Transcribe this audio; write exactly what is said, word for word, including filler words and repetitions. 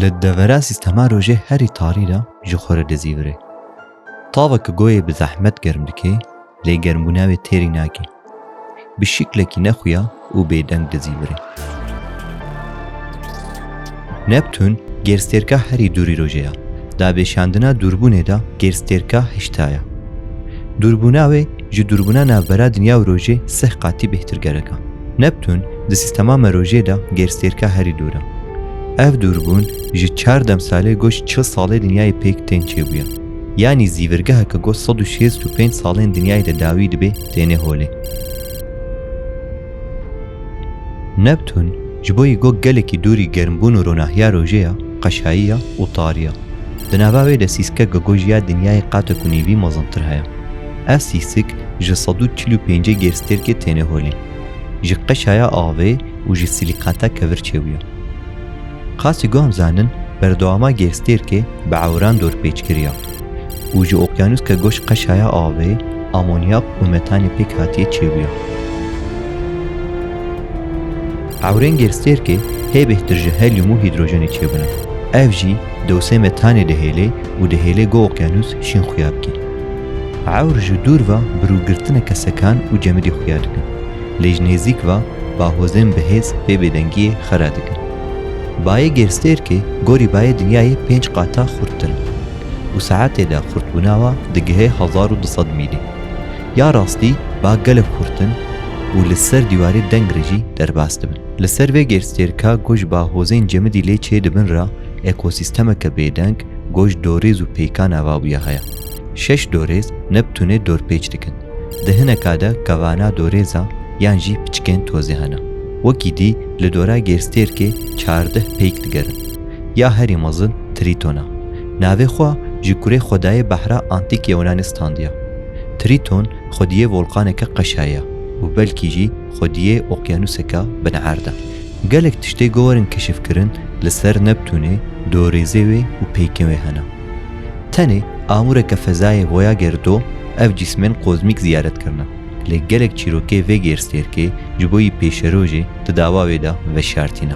Li devera sîstema rojê herî tarî de ji xwe re dizîvirê. Taveke goyê bi zehmet germ dike, lê germbûna wê têrî nake. Bi şiklekî nexuya û bêdeng dizîvirê. Neptûn gêrstêrka herî dûrî rojê ya. Dabêşandina dûrbûnê de gêrstêrka hişta ya. Dûrbûna wê ji dûrbûna navbera dinya û rojê sih qatî bêhtir gerek e. Neptûn di sîstema me rojê de gêrstêrka herî dûr e. Ev dûrbûn ji çar demsalê go ji çil salê dinyayê pêk tên çêbûye. Yanî zîvirgeheke go sed û şêst û pênc salên dinyayê de dawî dibe têne holê. Neptûn ji bo yî go gelekî dûrî germbûn û ronahiya rojê ya, qeşayî ya û tarî ya. Di nava wê de sîskek go ji ya dinyayê qatek û nîvî mezintir heye. Ev sîsik ji sed û çil û pêncê gêrstêrkê têne holê. Ji qeşaya avê û ji silîkata kevir çêbûye. Qasî go em zanin, berdewama gêrstêrkê bi ewran dorpêç kiriye û ji oqyanûske go ji qeşaya avê, amonyak û metanê pêk hatiye çêbûye. Ewrên gêrstêrkê hê bêhtir ji helyum û hîdrojenê çêbûne. Ev jî dewsê metanê dihêlê û dihêlê go oqyanûs şîn xuya bike. Ewr ji dûr ve bi rûgirtineke sekan û cemidî xuya dikin. Lê ji nêzîk ve bahozên bihêz pê bêdengiyê xera dikin. Bayê gêrstêrkê gorî bayê dinyayê pênc qata xurttir in û saetê de xurtbûna wa digihe hezar û du sed mîlî. Ya rastî ba gelek xurt in û li ser dîwarê deng re jî derbas dibin. Li ser vê gêrstêrka go ji bahozên cemidî lê çêdibin re ekosîstemeke bêdeng go ji dorêz û peykan ava bûye heye. Şeş dorêz Neptûnê dorpêç dikin. Di hineka de kevana dorêza yan jî piçikên tozê hene. Wekî dî li dora gêrstêrkê çardeh peyk digerin. Ya herî mezin Trîton e. Navê xwe ji kurê xwedayê behra antîk Yewnanistan diye. Trîton xwediyê volqaneke qeşayî ye û belkî jî xwediyê oqyanûseke binerd e. Gelek tiştê go werin keşifkirin li ser Neptûnê, dorêzê wê û peykên wê hene. Tenê amûreke fezayê Voyager du ev cîsmên kozmîk ziyaret kirine. Lê gelek çîrokê vê gêrstêrkê ji bo yî pêşerojê di dawa wê de veşartîne.